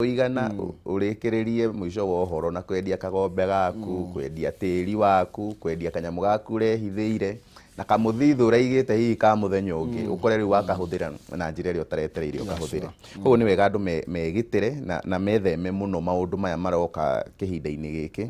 Igana ũrĩkĩrĩrie mũico wa ũhoro na kwendia kagombe gaku, kwendia tĩri waku, kwendia kanyamũ gaku ũrehithĩire na kamũthithũ ũraigĩte hihi ka mũthenya ũngĩ, ũkore rĩu wakahũthĩra na njĩra ĩrĩa ũtaretereire ũkahũthĩre. Koguo nĩ wega andũ megitĩre na metheme mũno maũndũ maya maroka kĩhinda-inĩ gĩkĩ.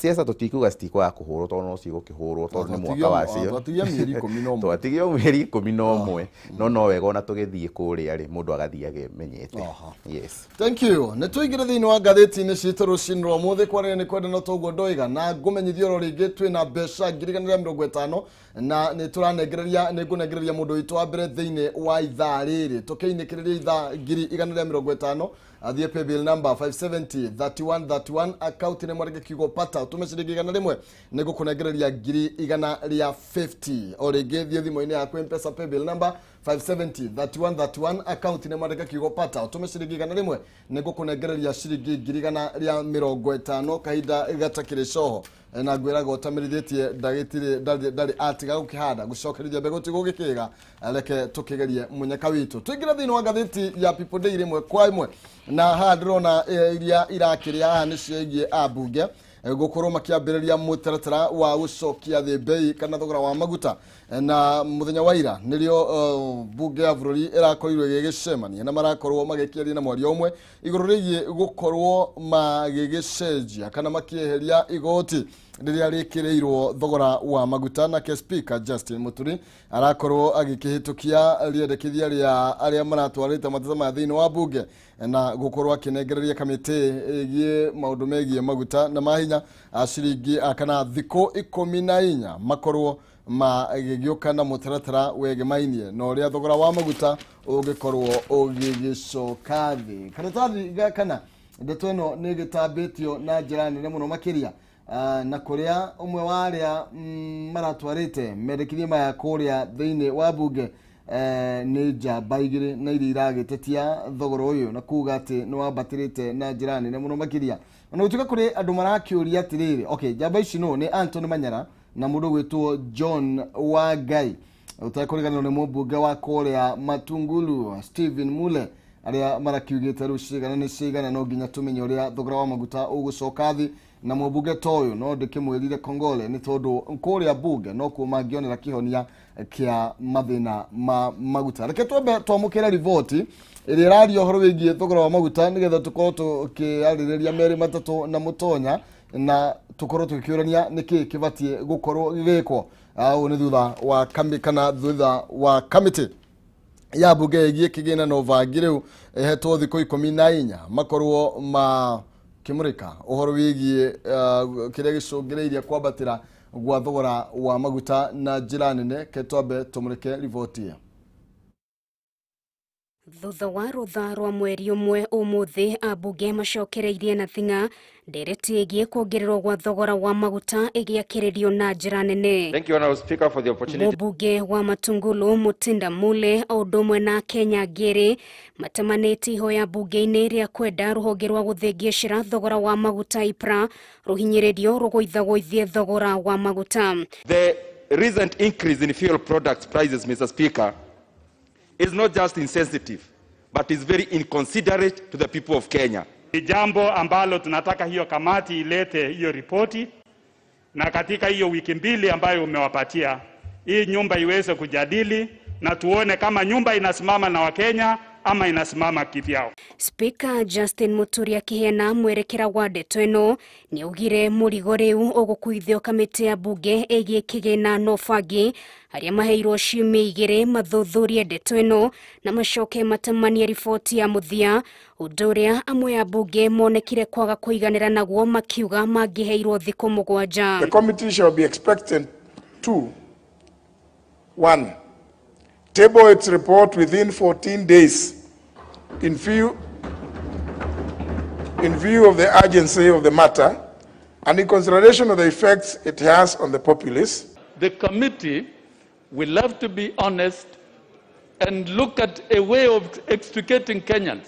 Ciaca tũtikuga citikwaga kũhũrwo, tondũ no cigũkĩhũrwo, tondũ nĩ mwaka wacio. Twatigia mĩeri 11. Twatigio mĩeri 11, no wega ona tũgĩthiĩ kũrĩa rĩ, mũndũ agathiĩ agemenyete. Yes. Thank you. Nĩ tũingĩre thĩinĩ wa ngathĩti-inĩ citũ rũcinĩ rwa ũmũthĩ. Kwaria nĩ kwenda no toguo ndoiga, na ngũmenyithia oro rĩngĩ twĩna mbeca 150,000, na nĩ tũranengereria, nĩ ngũnengereria mũndũ witũ wa mbere thĩinĩ wa ithaa rĩrĩ. Tũkĩinĩkĩrĩria ithaa 150,000, athiĩ paybill number 570 31 31, account nĩ mwandĩke kiugo pata, ũtũme ciringi 100, nĩ ngũkũnengereria 150,000. O rĩngĩ, thiĩ thimũ-inĩ yaku, M-Pesa paybill number 570 31 31, account nĩ mwandĩke kiugo pata, ũtũme ciringi 100, nĩ ngũkũnengereria ciringi 150,000 kahinda gatakĩrĩ coho. Na ngwĩraga ũtamĩrithĩtie ndagĩtirĩ ndarĩ atiga gũkĩhanda, gũcokerithia mbegũ ti gũgĩkĩga. Reke tũkĩgerie mũnyaka witũ, tũingĩre thĩinĩ wa ngathĩti ya People Daily ĩmwe kwa ĩmwe. Na haha ndĩrona iria irakĩrĩa haha nĩ ciĩgiĩ ambunge gũkorwo makĩambĩrĩria mũtaratara wa gũcokia thĩ mbei kana thogora wa maguta. Na mũthenya wa ira nĩrĩo bunge ya bũrũri ĩrakorirwo ĩgĩgĩcemania, na marakorwo magĩkĩaria na mwario ũmwe igũrũ rĩgiĩ gũkorwo magĩgĩcenjia kana makĩeheria igoti rĩrĩa rĩkĩrĩirwo thogora wa maguta. Nake Speaker Justin Muturi arakorwo agĩkĩhĩtũkia rĩendekithia rĩa arĩa maratwarĩte mateta maya thĩinĩ wa bunge, na gũkorwo akĩnengereria kamĩtĩ ĩgiĩ maũndũ megiĩ maguta na mahinya ciringi kana thikũ 14 makorwo magĩgĩũka na mũtaratara wegemainie na ũrĩa thogora wa maguta ũngĩkorwo ũgĩgĩcoka thĩ. Karatathi ga kana ndeto ĩno nĩ ĩgĩtambĩtio na njĩra nene mũno makĩria, na kũrĩa ũmwe wa arĩa maratwarĩte mendekithia maya kũrĩa thĩinĩ wa bunge nĩ njamba igĩrĩ, na iria iragĩtetia thogora ũyũ na kuga atĩ nĩ wambatĩrĩte na njĩra nene mũno makĩria. Ona gũtuĩka kũrĩ andũ marakĩũria atĩrĩrĩ, okay, njamba ici no nĩ Anthony Manyara na mũndũ gwĩtwo John Wangai, ũtekũriganĩrwo nĩ mũmbunge wa kũrĩa Matungulu Stephen Mule, arĩa marakiugĩte rĩu cigana nĩ cigana, no nginya tũmenye ũrĩa thogora wa maguta ũgũcoka thĩ. Na mũmbunge ta ũyũ no ndĩkĩmwĩrire kongole, nĩ tondũ kũrĩa bunge no kuo mangĩonera kĩhonia kĩa mathĩna ma maguta. Reke twambe twamũkĩre riboti ĩrĩa ĩraria ũhoro wĩgiĩ thogora wa maguta, nĩgetha tũkorwo tũkĩarĩrĩria merĩ matatũ na mũtonya, na tũkorwo tũgĩkĩũrania nĩkĩ kĩbatiĩ gũkorwo gĩgĩkwo. Ũũ nĩ thutha wa kami kana thutha wa kamĩtĩ ya bunge ĩgiĩ kĩgĩna na ũbangi rĩu ĩhetwo thikũ 14 makorwo makĩmũrĩka ũhoro wĩgiĩ kĩrĩa gĩcũngĩrĩirie kwambatĩra gwa thogora wa maguta na njĩra nene. Ke twambe tũmũrĩke riboti ĩyo. Thutha wa rũtha rwa mweri ũmwe, ũmũthĩ ambunge macokereirie na thing'a ndereti ĩgiĩ kuongererwo gwa thogora wa maguta ĩgĩakĩrĩrio na njĩra nene. Thank you, Honorable Speaker, for the opportunity. Mũmbunge wa Matungulu Mutinda Mule o ũndũ ũmwe na Kenya ngĩrĩ matemanĩtie ihoya mbunge-inĩ rĩa kwenda rũhonge rwa gũthĩngĩcĩra thogora wa maguta IPRA rũhinyĩrĩrio rũgũithagũithie thogora wa maguta. The recent increase in fuel products prices, Mr. Speaker, is not just insensitive, but is very inconsiderate to the people of Kenya. Ni jambo ambalo tunataka hiyo kamati ilete hiyo ripoti, na katika hiyo wiki 2 ambayo umewapatia, hii nyumba iweze kujadili na tuone kama nyumba inasimama na Wakenya ama inasimama kivyao. Speaker Justin Muturi akĩheana mwerekera wa ndeto ĩno nĩaugire mũrigo rĩu ũgũkuithio kamĩtĩ ya bunge ĩgiĩ kĩgĩna na ũbangi, arĩa maheirwo ciumia 2 mathuthurie ndeto ĩno na macoke matamanie riboti ya mũthia, ũndũ ũrĩa amwe a bunge monekire kwaga kũiganĩra naguo, makiuga mangĩheirwo thikũ 7. The committee shall be expected to 1. Table its report within 14 days in view of the urgency of the matter and in consideration of the effects it has on the populace. The committee will have to be honest and look at a way of extricating Kenyans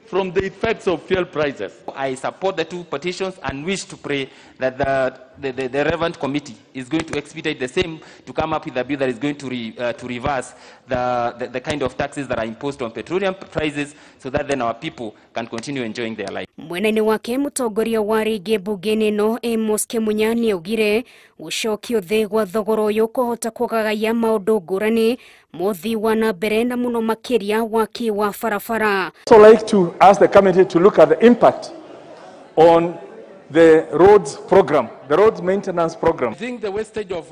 from the effects of fuel prices. I support the two petitions and wish to pray that the relevant committee is going to expedite the same to come up with a bill that is going to, to reverse the kind of taxes that are imposed on petroleum prices so that then our people can continue enjoying their life. Mwena-inĩ wake mũtongoria wa rĩngĩ mbunge-inĩ ĩno Amos Kĩmunya nĩaugire gũcokio thĩ gwa thogora ũyũ kũhota kũgagaia maũndũ ngũrani mũthii wa na mbere na mũno makĩria waki wa barabara. So like to ask the committee to look at the impact on the roads program, the roads maintenance program. I think the wastage of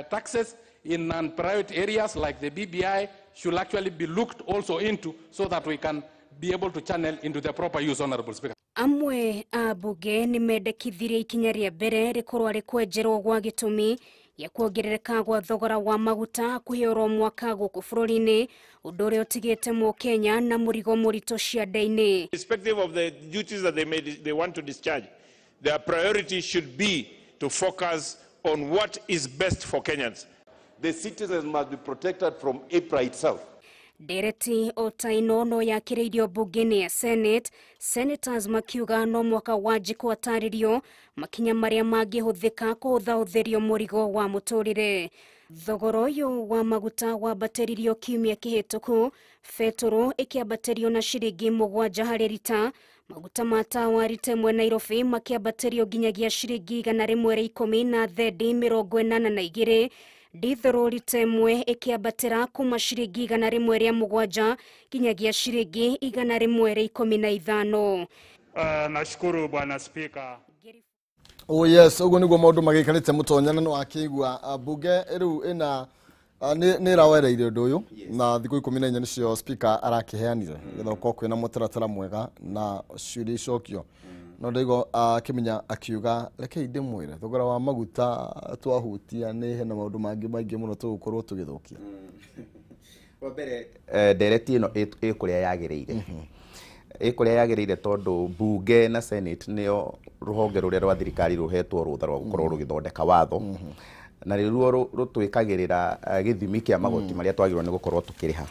taxes in non-priority areas like the BBI should actually be looked also into so that we can be able to channel into the proper use, Honorable Speaker. Amwe a mbunge nĩ mendekithirie ikinya rĩa mbere rĩkorwo rĩkwenjerwo gwa gĩtũmi gĩa kuongerereka gwa thogora wa maguta hakuhĩ oro mwaka gũkũ bũrũri-inĩ, ũndũ ũrĩa ũtigĩte mũkenya na mũrigo mũritũ ciande-inĩ. Irrespective of the duties that they want to discharge, their priority should be to focus on what is best for Kenyans. The citizens must be protected from EPRA itself. Ndereti o ta ĩno no yakĩrĩirio mbunge-inĩ ya Senate, senators makiuga no mwaka wanjikwo atarĩrio makinya marĩa mangĩhũthĩka kũhũthahũthĩrio mũrigo wa mũtũrĩre. Thogora ũyũ wa maguta wambatĩririo kiumia kĩhĩtũku, betũrũ ĩkĩambatĩrio na ciringi 7 harĩ rita, maguta ma tawa rita ĩmwe Nairobi makĩambatĩrio nginyagia ciringi 110 na thendi 82, ndithũrũ rita ĩmwe ĩkĩambatĩra kuma ciringi 107 nginyagia ciringi 115. Nashukuru Bwana Spika. Oh yes, ũguo nĩguo maũndũ magĩikarĩte mũtonyana no akĩigua mbunge rĩu ĩna nĩ ĩrawereire ũndũ ũyũ na thikũ 14 nĩcio speaker arakĩheanire nĩgetha gũkorwo kwĩna mũtaratara mwega na ciũria icokio. No ndaigua akĩmenya akiuga rekei ndĩmwĩre thogora wa maguta twahutia nĩ hena maũndũ mangĩ maingĩ mũno tũgũkorwo tũgĩthũkia. Wa mbere ndereti ĩno ĩ kũrĩa yagĩrĩire. Ĩ kũrĩa yagĩrĩire tondũ mbunge na Senate nĩo rũhonge rũrĩa rwa thirikari rũhetwo rũtha rwa gũkorwo rũgĩthondeka watho na rĩruo rũtwĩkagĩrĩra gĩthimi kĩa magoti marĩa twagĩrĩirwo nĩ gũkorwo tũkĩrĩha,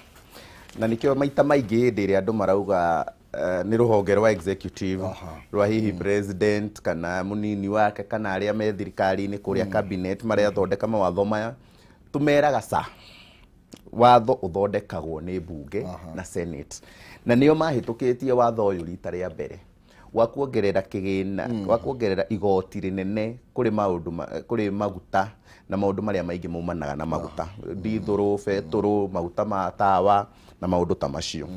na nĩkĩo maita maingĩ hĩndĩ ĩrĩa andũ marauga nĩ rũhonge rwa executive rwa hihi president kana mũnini wake kana arĩa me thirikari-inĩ kũrĩa cabinet marĩa mawatho maya, tũmeraga ca watho ũthondekagwo nĩ mbunge na Senate, na nĩo mahĩtũkĩtie watho ũyũ rita rĩa mbere wa kuongerera kĩgĩna, wa kuongerera igoti rĩnene kũrĩ maũndũ kũrĩ maguta na maũndũ marĩa maingĩ maumanaga na maguta, ndithũrũ, betũrũ, maguta ma tawa na maũndũ ta macio.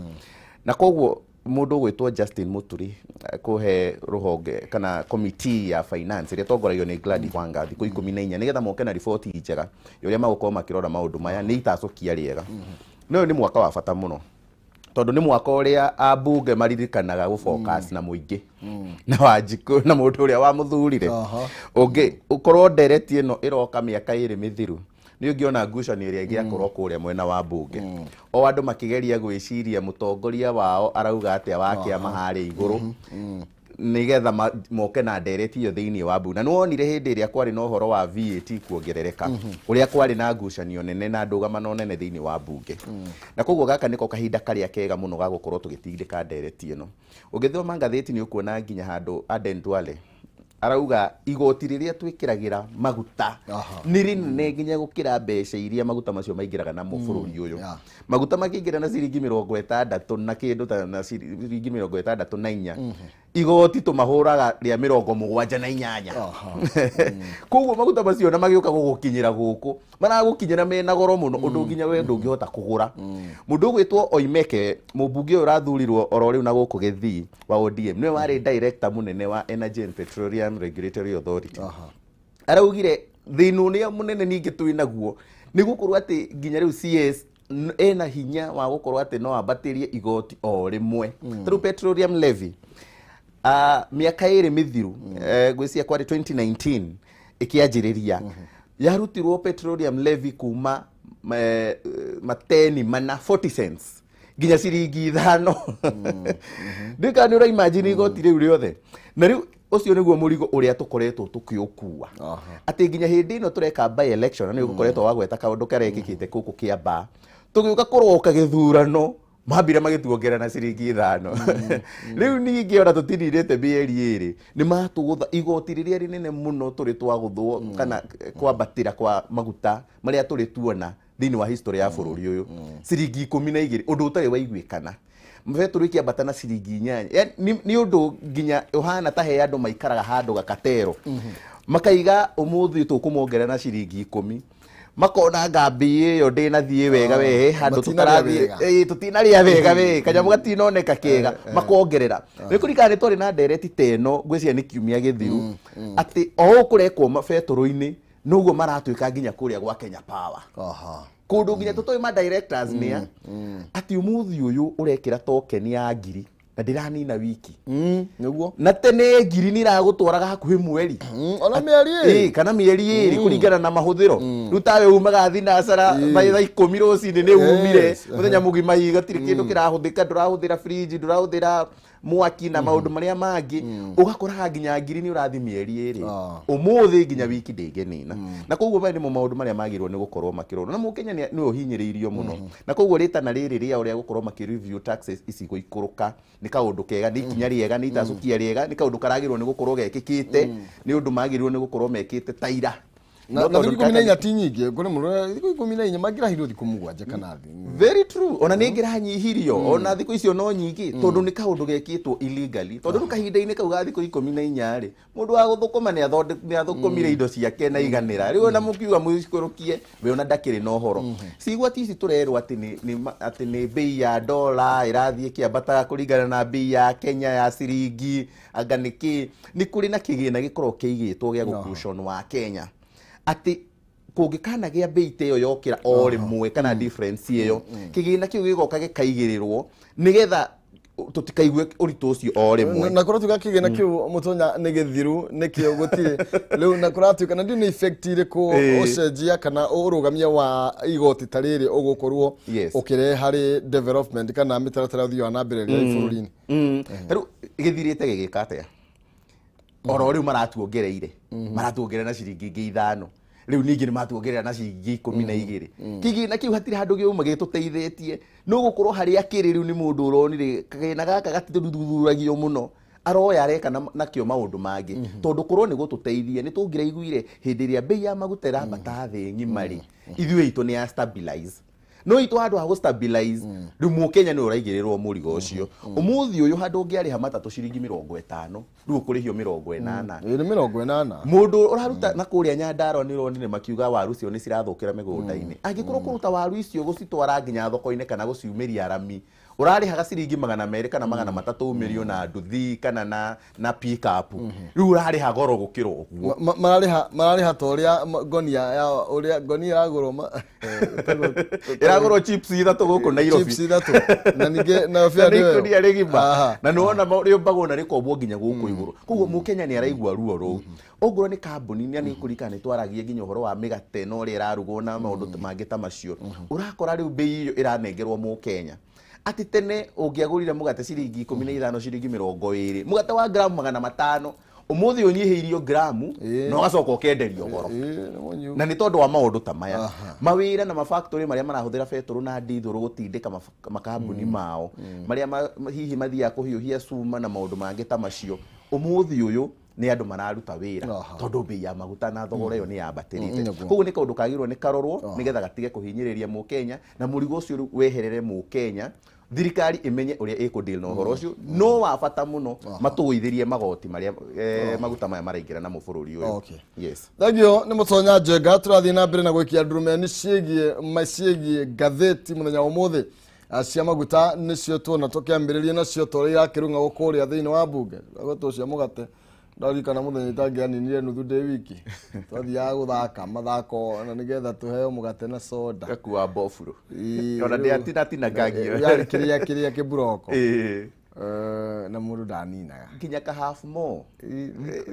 Na koguo mũndũ ũgwĩtwo Justin Muturi kũhe rũhonge kana committee ya finance ĩrĩa ĩtongoragio nĩ Gladys Wanga thikũ 14 nĩgetha moke na riboti njega ya ũrĩa magũkorwo makĩrora maũndũ maya nĩ itacokia rĩega. No nĩ mwaka wa bata mũno tondũ nĩ mwaka ũrĩa ambunge maririkanaga gũ focus na mũingĩ na Wanjikũ na mũndũ ũrĩa wamũthurire. Ũngĩ ũkorwo ndereti ĩno ĩroka mĩaka 2 mĩthiru nĩ ũngĩona ngucanio ĩrĩa ĩngĩakorwo kũrĩa mwena wa mbunge, o andũ makĩgeria gwĩciria mũtongoria wao arauga atĩa wa kĩama harĩa igũrũ nĩgetha moke na ndereti ĩyo thĩinĩ wa mbunge. Na nĩwonire hĩndĩ ĩrĩa kwarĩ na ũhoro wa VAT kuongerereka ũrĩa kwarĩ na ngucanio nene na ndũgamano nene thĩinĩ wa mbunge. Na koguo gaka nĩko kahinda karĩa kega mũno ga gũkorwo tũgĩtindĩka ndereti ĩno. Ũngĩthoma ngathĩti nĩ ũkuona nginya handũ Aden Duale arauga igoti rĩrĩa twĩkĩragĩra maguta nĩ rĩnene nginya gũkĩra mbeca iria maguta macio maingĩraga namo bũrũri ũyũ. Maguta makĩingĩra na ciringi 60 na kĩndũ ta na ciringi 64 igoti tũmahũraga rĩa 78. Koguo maguta macio na magĩũka gũgũkinyĩra gũkũ maragũkinyĩra mena goro mũno ũndũ nginya we ndũngĩhota kũgũra. Mũndũ ũgwĩtwo Oimeke, mũmbunge ũyũ ũrathurirwo oro rĩu na gũkũ Gĩthii wa ODM, nĩwe warĩ director mũnene wa Energy and Petroleum Regulatory Authority. Araugire thĩna ũrĩa mũnene ningĩ twĩ naguo nĩ gũkorwo atĩ nginya rĩu CS ena hinya wa gũkorwo atĩ no ambatĩrie igoti o rĩmwe. Tarĩu petroleum levy mĩaka 2 mĩthiru ngwĩciria kwarĩ 2019 ĩkĩanjĩrĩria yarutirwo petroleum levy kuma mateni mana 40 cents nginya ciringi 5. Ndika nĩ ũraimagine igoti rĩu rĩothe. Na rĩu ũcio nĩguo mũrigo ũrĩa tũkoretwo tũkĩũkua atĩ nginya hĩndĩ ĩno tũreka by election na nĩ ũkoretwo wagweta kaũndũ karekĩkĩte gũkũ Kĩambaa, tũgĩũka kũroka gĩthurano Mambire magĩtuongerera na ciringi 5. Rĩu ningĩ ona tũtininĩte mĩeri 2 nĩ matũgũtha igoti rĩrĩa rĩnene mũno tũrĩ twagũthwo kana kwambatĩra kwa maguta marĩa tũrĩ tuona thĩinĩ wa history ya bũrũri ũyũ, ciringi 12, ũndũ ũtarĩ waiguĩkana. Betũrũ ikĩambata na ciringi 8. Nĩ ũndũ nginya ũhana ta he andũ maikaraga handũ gakatero, makaiga ũmũthĩ tũkũmongerera na ciringi 10, makona ngambi ĩyo ndĩnathiĩ wega we handũ tũtarathiĩ, tũtinarĩa wega we kanyamũ gatinoneka kega, makongerera. Nĩ kũringana nĩ twarĩ na ndereti ta ĩno ngwĩciria nĩ kiumia gĩthiru, atĩ o ũũ kũrekwo betũrũ-inĩ noguo maratuĩka nginya kũrĩa gwa Kenya Power. Kũndũ nginya tũtoĩ ma directors nĩa atĩ ũmũthĩ ũyũ ũrekĩra token ya 1000 na ndĩranina wiki. Nĩguo. Na tene 1000 nĩ iragũtwaraga hakuhĩ mweri. Ona mĩeri 2. Kana mĩeri 2 kũringana na mahũthĩro. Rĩu tawe umaga thinacara thaa 10 rũcinĩ nĩ umire mũthenya mũgima gatirĩ kĩndũ kĩrahũthĩka, ndũrahũthĩra fridge, ndũrahũthĩra mwaki na maũndũ marĩa mangĩ, ũgakoraga nginya 1000 nĩ ũrathiĩ mĩeri 2. Ũmũthĩ nginya wiki ndĩngĩnina. Na koguo maya nĩmo maũndũ marĩa magĩrĩirwo nĩ gũkorwo makĩrorwo. Na mũkenya nĩwe ũhinyĩrĩirio mũno. Na koguo rĩtana rĩrĩ rĩa ũrĩa gũkorwo makĩ review taxes ici gũikũrũka nĩ kaũndũ kega, nĩ ikinya rĩega, nĩ itacũkia rĩega, nĩ kaũndũ karagĩrĩirwo nĩ gũkorwo gekĩkĩte, nĩ ũndũ magĩrĩirwo nĩ gũkorwo mekĩte ta ira. Na thikũ 14 ti nyingĩ, kũrĩ mũndũ thikũ 14 mangĩrahirwo thikũ 7 kana thĩ. Very true. Ona nĩ ingĩranyihirio, ona thikũ icio no nyingĩ, tondũ nĩ kaũndũ gekĩtwo illegally. Tondũ rĩu kahinda-inĩ kau ga thikũ 14 rĩ, mũndũ wa gũthũkũma nĩ athũkũmire indo ciake na iganĩra. Rĩu ona mũkiuga mũcikũrũkie, we ona ndakĩrĩ na ũhoro. Cigwati ici tũrerwo atĩ nĩ bei ya dola ĩrathiĩ ĩkĩambataga kũringana na bei ya Kenya ya ciringi, anga nĩkĩ. Nĩ kũrĩ na kĩgĩna gĩkoragwo kĩigĩtwo gĩa gũcushion wa Kenya. Atĩ kũngĩkanagĩa bei ta ĩyo yokĩra o rĩmwe kana difference ĩyo, kĩgĩna kĩu gĩgoka gĩkaigĩrĩrwo nĩgetha tũtikaigue ũritũ ũcio o rĩmwe. Na kũratuĩka kĩgĩna kĩu mũtonya nĩ gĩthiru, nĩkĩo gũtirĩ rĩu, na kũratuĩka na ndiũ nĩ effect ĩrĩkũ ũcenjia kana ũrũgamia wa igoti ta rĩrĩ ũgũkorwo ũkĩrehe harĩ development kana mĩtaratara ya ũthii wa na mbere rĩa bũrũri-inĩ. Rĩu gĩthirĩte gĩgĩka atĩa? Oro rĩu maratuongereire, maratuongerera na ciringi ingĩ 5. Rĩu ningĩ nĩ matuongerera na ciringi 12. Kĩgĩna kĩu hatirĩ handũ gĩuma gĩtũteithĩtie. No gũkorwo harĩa kĩrĩ rĩu nĩ mũndũ ũronire kagĩna gaka gatithuthuragio mũno, aroya areka nakĩo maũndũ mangĩ. Tondũ korwo nĩ gũtũteithia nĩ tũngĩraiguire hĩndĩ ĩrĩa bei ya maguta ĩrambata thĩ ng'ima rĩ, ithuĩ itũ nĩ ya stabilize. No itũ handũ ha gũ stabilize, rĩu mũkenya nĩ ũraigĩrĩrwo mũrigo ũcio. Ũmũthĩ ũyũ handũ ũngĩarĩha matatũ ciringi 50, rĩu ũkũrĩhio 80. Ĩĩ nĩ 80. Mũndũ ũraruta na kũrĩa Nyandarua nĩ ũronire makiuga waru icio nĩ cirathũkĩra mĩgũnda-inĩ. Angĩkorwo kũruta waru icio gũcitwara nginya thoko-inĩ kana gũciumĩria rami, ũrarĩhaga ciringi 200 kana 300 umĩrio na nduthi kana na pick up. Rĩu ũrarĩha goro gũkĩra ũguo. Mararĩha ta ũrĩa ngonia ya ũrĩa ngonia ĩragũrwo ĩragũrwo chips 3 gũkũ Nairobi. Chips 3 na ningĩ na fare ĩyo nĩ rĩgima. Na nĩwona rĩũmbagwo na rĩkombwo nginya gũkũ igũrũ. Koguo mũkenya nĩ araigua ruo rũu. Ongorwo nĩ kambuni nĩ kũririkana nĩ twaragia nginya ũhoro wa mĩgate na ũrĩa ĩrarugwo na maũndũ mangĩ ta macio. Ũrakora rĩu bei ĩyo ĩranengerwo mũkenya. Atĩ tene ũngĩagũrire mũgate ciringi 15 ciringi 20, mũgate wa gramu 500, ũmũthĩ ũnyihĩirio gramu na ũgacoka ũkenderio goro. Na nĩ tondũ wa maũndũ ta maya. Mawĩra na mafactory marĩa marahũthĩra betũrũ na ndithũrũ gũtindĩka makambuni mao, marĩa hihi mathiaga kũhiũhia cuma na maũndũ mangĩ ta macio, ũmũthĩ ũyũ nĩ andũ mararuta wĩra tondũ bei ya maguta na thogora ĩyo nĩ yambatĩrĩte. Koguo nĩ kaũndũ kagĩrĩirwo nĩ karorwo nĩgetha gatige kũhinyĩrĩria mũkenya na mũrigo ũcio rĩu weherere mũkenya, thirikari ĩmenye ũrĩa ĩkũ deal na ũhoro ũcio. No wa bata mũno matũgũithĩrie magoti marĩa maguta maya maraingĩra namo bũrũri ũyũ. Yes. Thengio nĩ Mũtonya Njenga. Tũrathiĩ na mbere na gwĩkia ndurumeni ciĩgiĩ ngathĩti mũthenya wa ũmũthĩ cia maguta nĩcio tuona tũkĩambĩrĩria nacio ta ũrĩa irakĩrung'agwo kũrĩa thĩinĩ wa mbunge. Gwetwo cia mũgate ndarikana mũthenya itangĩaninire nuthu ndĩ wiki, twathiaga gũthaka mathako na nĩgetha tũheo mũgate na soda. Gakua mbofuro. Ona ndĩatinatinangagio. Yarĩ kĩrĩa kĩmburoko. Na mũndũ ndaninaga. Nginya ka half more.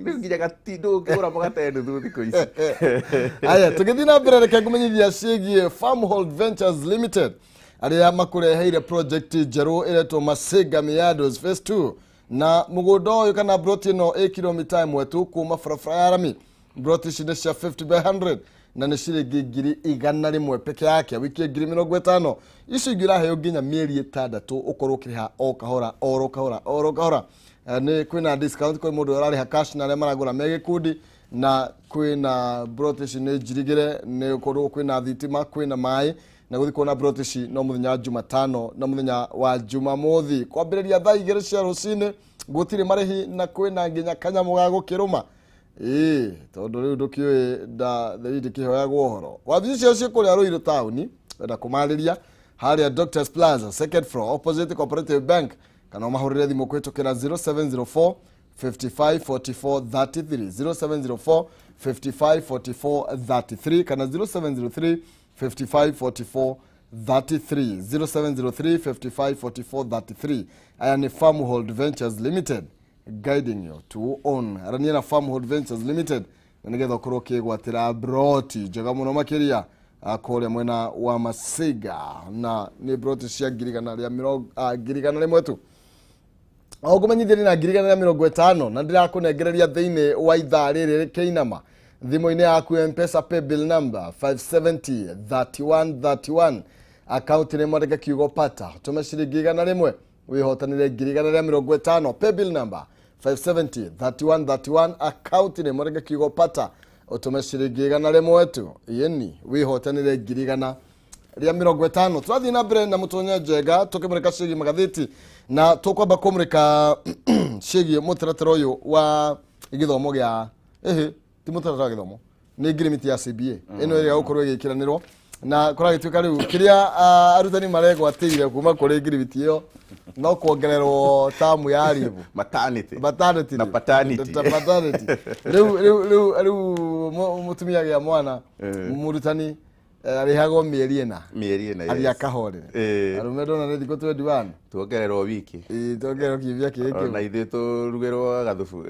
Rĩu nginya ndũngĩgũra mũgate nuthu thikũ ici. Aya, tũgĩthiĩ na mbere reke ngũmenyithia ciĩgiĩ Farmhold Ventures Limited arĩa makũreheire project njerũ ĩretwo Masinga Miados Phase 2. Na mũgũnda ũyũ kana broti ĩno ĩ kilomita 1 tu kuma barabara ya rami. Broti ici nĩ cia 50 by 100 na nĩ ciringi 100,000 peke yake wikie 50,000 icio ingĩ ũraheo nginya mĩeri 6 ũkorwo ũkĩrĩha o kahora oro kahora oro kahora. Nĩ kwĩna discount kwĩ mũndũ ũrarĩha cash na arĩa maragũra me gĩkundi, na kwĩna broti ici nĩ njirigĩre, nĩ ũkorwo kwĩna thitima, kwĩna maĩ, na gũthiĩ kuona broti ici no mũthenya wa Jumatano na mũthenya wa Jumamothi kwambĩrĩria thaa 2 cia rũcinĩ, gũtirĩ marĩhi na kwĩna nginya kanyamũ ga gũkĩrũma. Ĩĩ tondũ rĩu ndũkĩũĩ nda theri ndĩkĩhoyagwo ũhoro. Wabici ciao ciĩ kũrĩa Ruiru taũni, wenda kũmarĩria harĩa Doctors Plaza second floor opposite Cooperative Bank, kana ũmahũrĩre thimũ kũhĩtũkĩra 0704 55 44 33, 0704 55 44 33 kana 0703 55 44 33, 0703 55 44 33. Aya ni Farmhold Ventures Limited guiding you to own. Arania na Farmhold Ventures Limited na nigetha ukorwo ukigwatira broti njega muno makiria kũrĩa mwena wa Masiga, na nĩ broti cia 101,000 tu. O ngũmenyithĩrie na 150,000 na ndĩrakũnengereria thĩinĩ wa ithaa rĩrĩ kĩinama thimũ-inĩ yaku M-Pesa paybill number 570 31 31, account nĩ mwandĩke kiugo pata, tũme ciringi 100 wĩhotanĩre 150,000. Paybill number 570 31 31, account nĩ mwandĩke kiugo pata, ũtũme ciringi 100 tu yeni wĩhotanĩre 150,000. Tũrathiĩ na mbere na mũtonya njega tũkĩmũrĩka ciĩgiĩ magathĩti, na tũkwamba kũmũrĩka ciĩgiĩ mũtaratara ũyũ wa gĩthomo gĩa ti mũtaratara wa gĩthomo, nĩ ngirimiti ya CBA ĩno ĩrĩa gũkorwo ĩgĩkĩranĩrwo, na kũragĩtuĩka rĩu kĩrĩa arutani maregwatĩire kuma kũrĩ ngirimiti ĩyo no kuongererwo tamu ya leave, maternity maternity na paternity. Rĩu rĩu rĩu rĩu mũtumia gĩa mwana mũrutani arĩhagwo mĩeri ĩna, mĩeri ĩna, athiĩ akahorere. Arũme ndona nĩ thikũ 21 tuongererwo wiki, tuongererwo kiumia kĩngĩ, na ithuĩ tũrugĩrwo gathubu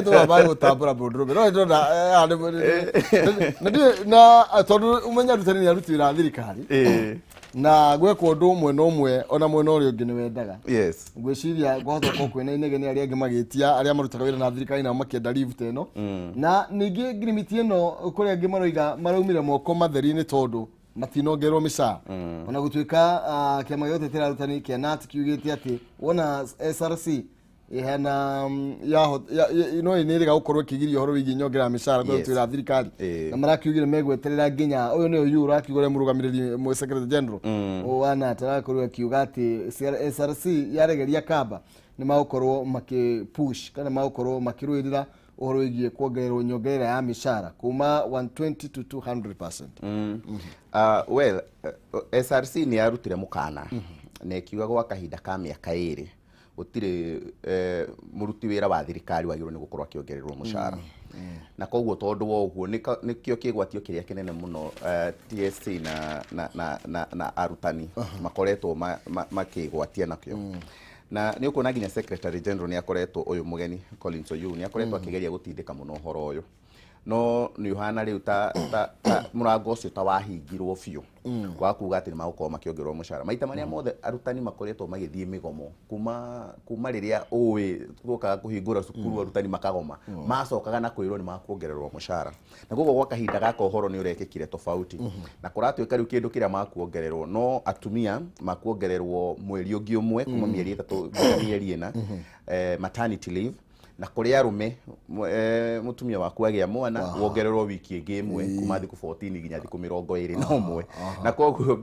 twamba gũtambũra mũndũrũme no ndona na tondũ ũmenya arutani nĩ aruti wĩra a thirikari na gwekwo ũndũ ũmwe na ũmwe ona mwena ũrĩa ũngĩ nĩ wendaga. Yes, ngwĩciria kwahota gũkorwo kwĩna inegene arĩa angĩ magĩtia arĩa marutaga wĩra na thirikari nao makĩenda leave ta ĩno, na ningĩ ngirimiti ĩno kũrĩa angĩ maroiga maraumire moko matheri-inĩ tondũ matinongerwo mĩcara, ona gũtuĩka kĩama gĩa gũtetera arutani kĩa KNUT kiugĩte atĩ wona SRC ihana no nĩ ĩrĩga gũkorwo ĩkĩgiria ũhoro wĩgiĩ nyongera ya mĩcara kũrĩa wĩra thirikari, na marakiugire megweterera nginya ũyũ nĩwe yu ũrakiuga ũrĩa mũrũgamĩrĩri secretary general wa KNUT arakorwo akiuga atĩ SRC yaregeria kamba nĩ magũkorwo makĩ push kana magũkorwo makĩrũĩrĩra ũhoro wĩgiĩ kuongererwo nyongerera ya mĩcara kuma 120 to 200%. Well, SRC nĩ yarutire mũkana na ĩkiuga gwa kahinda ka mĩaka 2 gũtirĩ mũruti wĩra wa thirikari wagĩrĩirwo nĩ gũkorwo akĩongererwo mũcara, na koguo tondũ wa ũguo nĩkĩo kĩgwatio kĩrĩa kĩnene mũno TSC na arutani makoretwo makĩgwatia nakĩo. Na nĩ ũkuona nginya secretary general nĩ akoretwo ũyũ mũgeni Collins Oyuu nĩ akoretwo akĩgeria gũtindĩka mũno ũhoro ũyũ, no nĩ ũhana rĩu ta mũrango ũcio ta wahingirwo biũ wa kuga atĩ nĩ magũkorwo makĩongererwo mũcara. Maita marĩa mothe arutani makoretwo magĩthiĩ mĩgomo kuma rĩrĩa ũĩ tũkaga kũhingũra cukuru arutani makagoma, macokaga na kwĩrwo nĩ makuongererwo mũcara, na koguo gwa kahinda gaka ũhoro nĩ ũrekĩkire tofauti, na kũratuĩka rĩu kĩndũ kĩrĩa makuongererwo no atumia makuongererwo mweri ũngĩ ũmwe kuma mĩeri 3 nginya mĩeri 4 maternity leave, na kũrĩ arũme mũtumia waku agĩa mwana wongererwo wiki ĩngĩ ĩmwe kuma thikũ 14 nginya thikũ 21, na koguo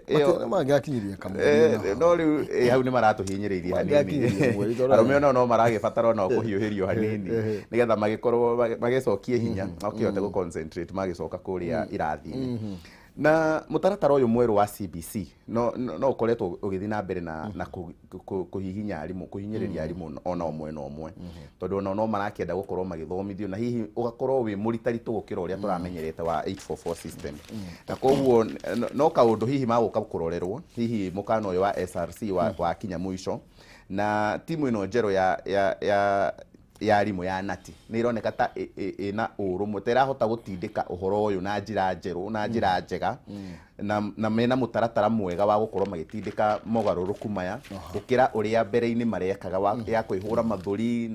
ĩyo mangĩakinyirie kamũthenya no rĩu hau nĩ maratũhinyĩrĩirie hanini, arũme onao no maragĩbatara onao kũhiũhĩrio hanini nĩgetha magĩkorwo magĩcokie hinya makĩhote gũ concentrate magĩcoka kũrĩa irathi-inĩ. Na mũtaratara ũyũ mwerũ wa CBC no ũkoretwo ũgĩthiĩ na mbere na kũhihinya arimũ, kũhinyĩrĩria arimũ ona ũmwe na ũmwe, tondũ onao no marakĩenda gũkorwo magĩthomithio na hihi ũgakorwo wĩ mũritaritũ gũkĩra ũrĩa tũramenyerete wa 844 system, na koguo no kaũndũ hihi magũka kũrorerwo hihi mũkana ũyũ wa SRC wakinya mũico, na timu ĩno njerũ ya ya arimũ ya nati nĩ ĩroneka ta ĩna ũrũmwe, ta ĩrahota gũtindĩka ũhoro ũyũ na njĩra njerũ na njĩra njega, na mena mũtaratara mwega wa gũkorwo magĩtindĩka mogarũrũku maya gũkĩra ũrĩa mbere-inĩ marekaga ya kwĩhũra mathũri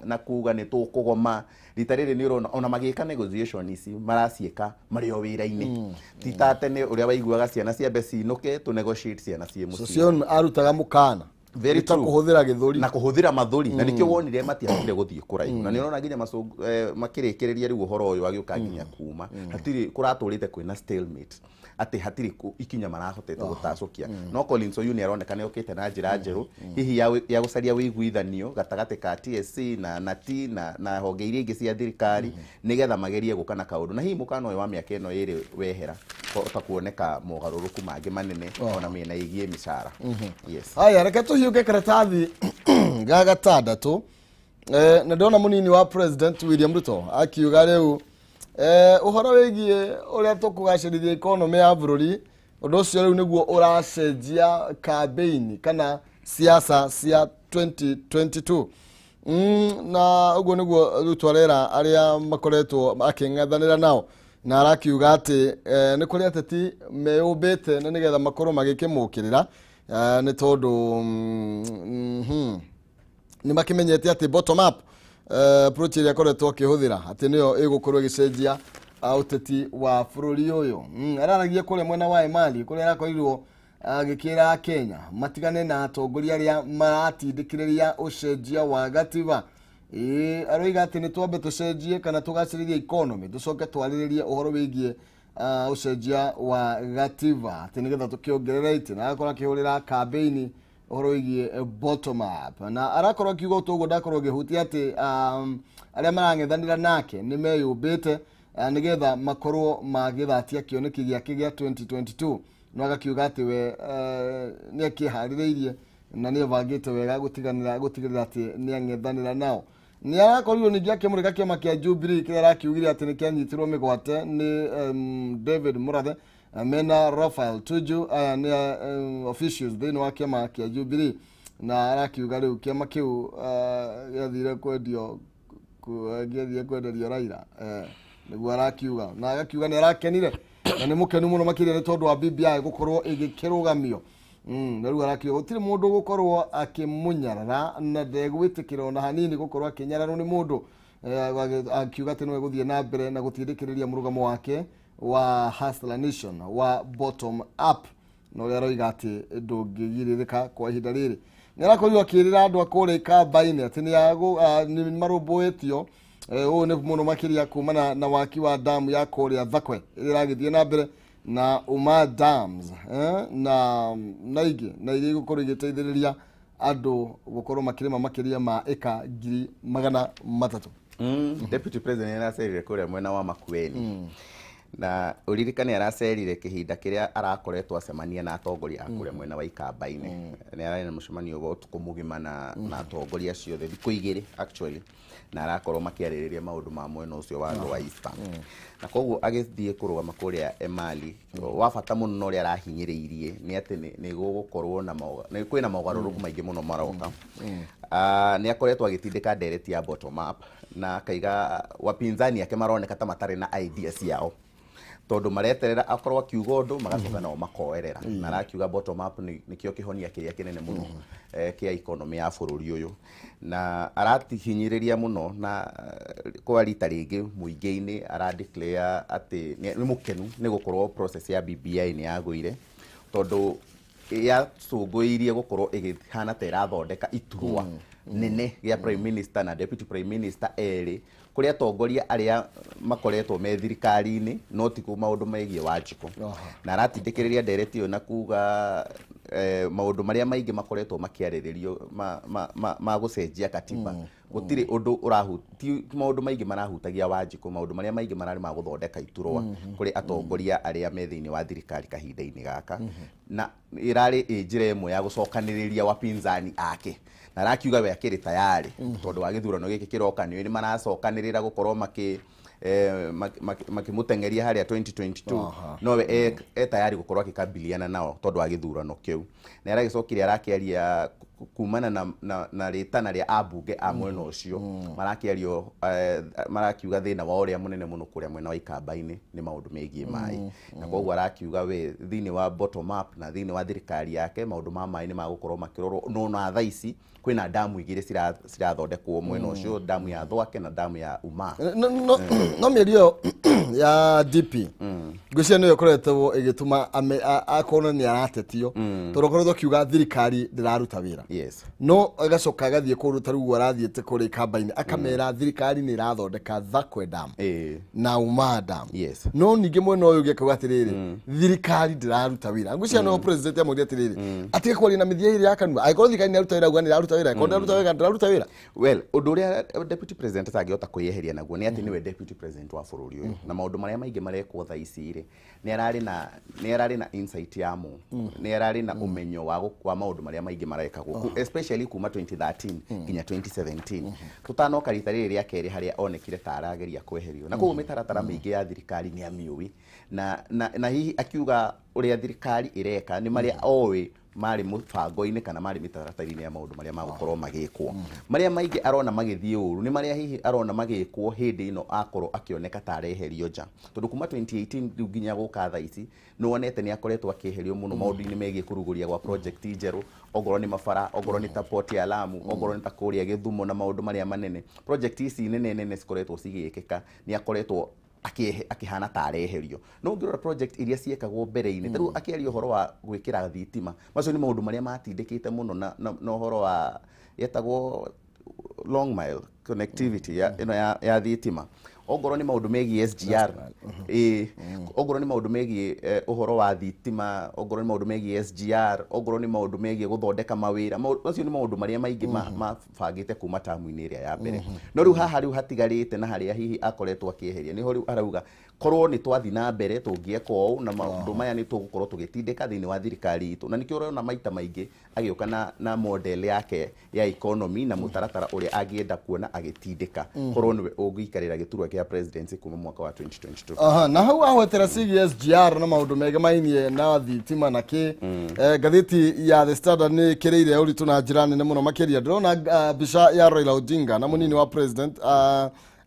na kuga nĩ tũkũgoma. Rita rĩrĩ nĩ ũrona ona magĩka negotiation ici maraciĩka marĩ o wĩra-inĩ, ti ta tene ũrĩa waiguaga ciana ciambe cinũke tũ negotiate ciana ciĩ mũciĩ. Sosion arutaga mũkana Very true. Kũhũthĩra gĩthũri na kũhũthĩra mathũri, na nĩkĩo wonire matiahotire gũthiĩ kũraihu. Na nĩ ũrona nginya makĩrĩkĩrĩria rĩu ũhoro ũyũ agĩũka nginya kuma hatirĩ kũratũrĩte kwĩna stalemate, atĩ hatirĩ ikinya marahotete gũtacũkia. No Collins Oyuu nĩ aroneka nĩ okĩte na njĩra njerũ hihi ya gũcaria ũiguithanio gatagatĩ ka TSC na NAT na honge iria ingĩ cia thirikari, nĩgetha magerie gũka na kaũndũ, na hihi mũkana ũyũ wa mĩaka ĩno ĩrĩ wehera ta kuoneka mogarũrũku mangĩ manene ona mĩena ĩgiĩ mĩcara. Yes. Haya, reke tũhiũke karatathi ga gatandatũ. Na ndona mũnini wa President William Ruto akiuga rĩu ũhoro wĩgiĩ ũrĩa tũkũgacĩrithia economy ya bũrũri, ũndũ ũcio rĩu nĩguo ũracenjia campaign kana siasa cia 2022. Na ũguo nĩguo Ruto arera arĩa makoretwo akĩng'ethanĩra nao, na arakiuga atĩ nĩ kũrĩ ateti meyũmbĩte na nĩgetha makorwo magĩkĩmũkĩrĩra, nĩ tondũ nĩ makĩmenyete atĩ bottom up approach ĩrĩa akoretwo akĩhũthĩra atĩ nĩyo ĩgũkorwo ĩgĩcenjia ũteti wa bũrũri ũyũ. Araragia kũrĩa mwena wa Emali kũrĩa arakorirwo agĩkĩra Kenya matigane na atongoria arĩa maratindĩkĩrĩria ũcenjia wa gatiba. Aroiga atĩ nĩ twambe tũcenjie kana tũgacĩrithie economy, tũcoke twarĩrĩrie ũhoro wĩgiĩ ũcenjia wa gatiba atĩ nĩgetha tũkĩongerere itĩ, na agakorwo akĩhũrĩra campaign ũhoro wĩgiĩ bottom up. Na arakorwo akiuga ũguo ndakorwo agĩhutia atĩ arĩa marang'ethanĩra nake nĩ meyũmbĩte nĩgetha makorwo magĩthatia kĩoneki gĩake gĩa 2022, no agakiuga atĩ we nĩ akĩharĩrĩirie na nĩ ebangĩte wega gũtigĩrĩra atĩ nĩ ang'ethanĩra nao. Nĩ arakorirwo ningĩ akĩmũrĩka kĩama kĩa Jubilee kĩrĩa arakiugire atĩ nĩ kĩanyitirwo mĩgwate nĩ David Murathe mena Raphael Tuju, aya nĩ officials thĩinĩ wa kĩama kĩa Jubilee, na arakiuga rĩu kĩama kĩu gĩathire kwendio gĩathire kwenderio Raila, nĩguo arakiuga, na agakiuga nĩ arakenire na nĩ mũkenu mũno makĩria nĩ tondũ wa BBI gũkorwo ĩgĩkĩrũgamio. Na rĩu arakiuga gũtirĩ mũndũ gũkorwo akĩmũnyarara na ndegwĩtĩkĩra ona hanini gũkorwo akĩnyararwo nĩ mũndũ. Akiuga atĩ nĩwe gũthiĩ na mbere na gũtindĩkĩrĩria mũrũgamo wake wa Hustler Nation wa bottom up, na ũrĩa aroiga atĩ ndũngĩgirĩrĩka kwa ihinda rĩrĩ. Nĩ arakorirwo akĩrĩra andũ a kũrĩa Ikamba-inĩ atĩ nĩ marũmbũĩtio, ũũ nĩ mũno makĩria kumana na waki wa damu ya kũrĩa Thakwe ĩrĩa ĩragĩthiĩ na mbere na Uma Dams, na ingĩ na iria igũkorwo igĩteithĩrĩria andũ gũkorwo makĩrĩma makĩria ma ĩka 300,000. Deputy President aracerire kũrĩa mwena wa Makueni, na ũririkane aracerire kĩhinda kĩrĩa arakoretwo acemania na atongoria a kũrĩa mwena wa Ikamba-inĩ. Nĩ ararĩ na mũcemanio wa ũtukũ mũgima na atongoria acio othe thikũ igĩrĩ actually, na arakorwo makĩarĩrĩria maũndũ ma mwena ũcio wa andũ wa Eastern. Na koguo agĩthiĩ kũrũgama kũrĩa Emali, wa bata mũno na ũrĩa arahinyĩrĩirie nĩ atĩ nĩ gũgũkorwo na kwĩna mogarũrũku maingĩ mũno maroka. Nĩ akoretwo agĩtindĩka ndereti ya bottom up, na akaiga wapinzani ake maroneka ta matarĩ na idea ciao, tondũ mareterera akorwo akiuga ũndũ magacoka nao makoerera. Na arakiuga bottom up nĩkĩo kĩhonia kĩrĩa kĩnene mũno kĩa economy ya bũrũri ũyũ, na aratihinyĩrĩria mũno na kwa rita rĩngĩ mũingĩ-inĩ aradeclare atĩ nĩ mũkenu nĩ gũkorwo process ya BBI nĩ yagũire, tondũ yacũngũirie gũkorwo ĩgĩhana ta ĩrathondeka iturwa nene gĩa Prime Minister na Deputy Prime Minister erĩ kũrĩ atongoria arĩa makoretwo me thirikari-inĩ no ti maũndũ megiĩ Wanjikũ. Na aratindĩkĩrĩria ndereti ĩyo na kuga maũndũ marĩa maingĩ makoretwo makĩarĩrĩrio ma gũcenjia katiba, gũtirĩ ũndũ ũrahuti maũndũ maingĩ marahutagia Wanjikũ, maũndũ marĩa maingĩ mararĩ ma gũthondeka iturwa kũrĩ atongoria arĩa me thĩinĩ wa thirikari kahinda-inĩ gaka, na ĩrarĩ njĩra ĩmwe ya gũcokanĩrĩria wapinzani ake. Na arakiuga we akĩrĩ tayari tondũ wa gĩthurano gĩkĩ kĩroka nĩ maracokanĩrĩra gũkorwo makĩmũteng'eria harĩa 2022, nowe e tayari gũkorwo akĩkabiliana nao tondũ wa gĩthurano kĩu. Na aragĩcokire arakĩaria kumana na rĩtana rĩa ambunge a mwena ũcio marakĩario marakiuga thĩna wa ũrĩa mũnene mũno kũrĩa mwena wa Ikamba-inĩ nĩ maũndũ megiĩ maĩ na koguo arakiuga we thĩinĩ wa bottom up na thĩinĩ wa thirikari yake maũndũ ma maĩ nĩ magũkorwo makĩrorwo no na thaa ici kwĩna damu igĩrĩ cirathondekwo mwena ũcio, damu ya Thwake na damu ya Uma. No mĩario ya DP ngwĩciria nĩyo ĩkoretwo ĩgĩtũma akorwo nĩ aratetio tondũ akoretwo akiuga thirikari ndĩraruta wĩra. Yes. No agacoka agathiĩ kũndũ ta rĩu arathiĩte kũrĩa Ikamba-inĩ akamera thirikari nĩ ĩrathondeka Thakwe Dam na Uma Dam. Yes. No ningĩ mwena ũyũ ũngĩ akauga atĩrĩrĩ thirikari ndĩraruta wĩra. Ngwĩciria no president amwĩrire atĩrĩrĩ atige kwaria na mĩthia ĩrĩ ya kanua, angĩkorwo thirikari nĩ ĩraruta wĩra auga nĩ ĩraruta wĩra, angĩkorwo ndĩraruta wĩra ndĩraruta wĩra. Well, ũndũ ũrĩa deputy president atangĩhota kwĩyeheria naguo nĩ atĩ nĩwe deputy president wa bũrũri ũyũ na maũndũ marĩa maingĩ marekwo thaa ici rĩ nĩ ararĩ na insight yamo, nĩ ararĩ na ũmenyo wa maũndũ marĩa maingĩ marekagwo especially kuma 2013 nginya 2017 tũtanoka rita rĩrĩ rĩa kerĩ harĩa onekire ta arageria kweherio na koguo mĩtaratara mĩingĩ ya thirikari nĩ amĩũĩ na hihi akiuga ũrĩa thirikari ĩreka nĩ marĩa oĩ marĩ mũbango-inĩ kana marĩ mĩtaratara-inĩ ya maũndũ marĩa magũkorwo magĩkwo. Marĩa maingĩ arona magĩthiĩ ũru nĩ marĩa hihi arona magĩkwo hĩndĩ ĩno akorwo akĩoneka ta areherio nja tondũ kuma 2018 rĩu nginya gũka thaa ici nĩ wonete nĩ akoretwo akĩeherio mũno maũndũ-inĩ megiĩ kũrugũria gwa project njerũ, ongorwo nĩ mabara, ongorwo nĩ ta port ya Lamu, ongorwo nĩ ta kũrĩa Gĩthumo na maũndũ marĩa manene. Project ici nene nene cikoretwo cigĩkĩka nĩ akoretwo akĩhana ta areherio. No ũngĩrora project iria ciekagwo mbere-inĩ ta rĩu akĩaria ũhoro wa gwĩkĩra thitima, macio nĩ maũndũ marĩa matindĩkĩte mũno na ũhoro wa yetagwo long mile connectivity ĩno ya thitima. Ongorwo nĩ maũndũ megiĩ SGR, ongorwo nĩ maũndũ megiĩ ũhoro wa thitima, ongorwo nĩ maũndũ megiĩ SGR, ongorwo nĩ maũndũ megiĩ gũthondeka mawĩra, macio nĩ maũndũ marĩa maingĩ mabangĩte kuma tamu-inĩ ĩrĩa ya mbere. No rĩu haha rĩu hatigarĩte na harĩa hihi akoretwo akĩeheria nĩho rĩu arauga korwo nĩ twathiĩ na mbere tũngĩeka ũũ na maũndũ maya nĩ tũgũkorwo tũgĩtindĩka thĩinĩ wa thirikari itũ, na nĩkĩo ũrona maita maingĩ agĩũka na model yake ya economy na mũtaratara ũrĩa angĩenda kuona agĩtindĩka korwo nĩwe ũngĩikarĩra gĩturwa kĩa presidency kuma mwaka wa 2022. Aha, na hau ahwetera ciĩgiĩ SGR na maũndũ megemainie na thitima na kĩ ngathĩti ya The Standard nĩ ĩkĩrĩire ũritũ na njĩra nene mũno makĩria. Ndĩrona mbica ya Raila Odinga na mũnini wa president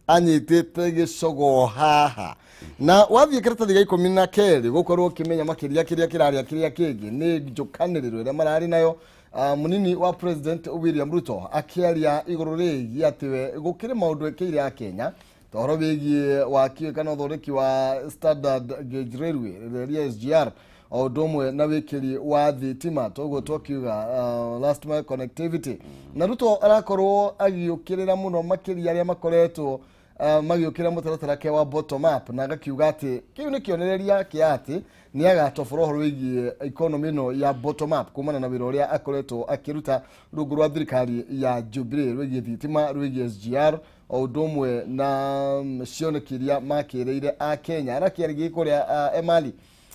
anyitĩte gĩcogo haha na wathiĩ kĩratathi gĩa 12 gũkorwo ũkĩmenya makĩria kĩrĩa kĩraria kĩrĩa kĩngĩ nĩ njũkanĩrĩro ĩrĩa mararĩ nayo. Mũnini wa president William Ruto akĩaria igũrũ rĩgiĩ atĩ we gũkĩrĩ maũndũ ekĩire a Kenya ta ũhoro wĩgiĩ waki kana ũthondeki wa Standard Gauge Railway rĩrĩa SGR o ũndũ ũmwe na wĩkĩri wa thitima toguo twakiuga last mile connectivity. Na Ruto arakorwo agĩũkĩrĩra mũno makĩria arĩa makoretwo magĩũkĩra mũtaratara ke wa bottom up na agakiuga atĩ kĩu nĩ kĩonereria kĩa atĩ nĩ agatobora ũhoro wĩgiĩ economy ĩno ya bottom up kumana na wĩra ũrĩa akoretwo akĩruta rungu rwa thirikari ya Jubilee rwĩgiĩ thitima, rwĩgiĩ SGR o ũndũ ũmwe na cioneki iria makĩrĩire a Kenya. Arakĩarĩgia kũrĩa Emali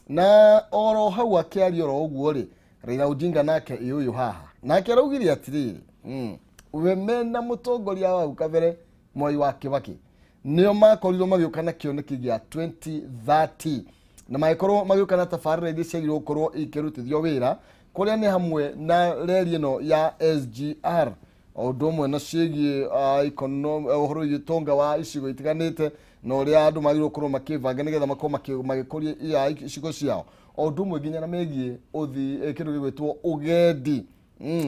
na oro hau akĩaria oro ũguo rĩ Raila Odinga nake ĩ ũyũ haha nake araugire atĩrĩrĩ we mena mũtongoria wa hau kabere Mwai wa Kibaki nĩo makorirwo magĩũka na kĩoneki gĩa 2030 na magĩkorwo magĩũka na tabarĩra iria ciagĩrĩirwo gũkorwo ikĩrutithio wĩra kũrĩa nĩ hamwe na reri ĩno ya SGR o ũndũ ũmwe na ciĩgiĩ ũhoro wĩgiĩ ũtonga wa icigo itiganĩte na ũrĩa andũ magĩrĩirwo gũkorwo makĩbanga nĩgetha makorwo magĩkũria icigo ciao o ũndũ ũmwe nginya na megiĩ kĩndũ gĩgwĩtwo ũgendi.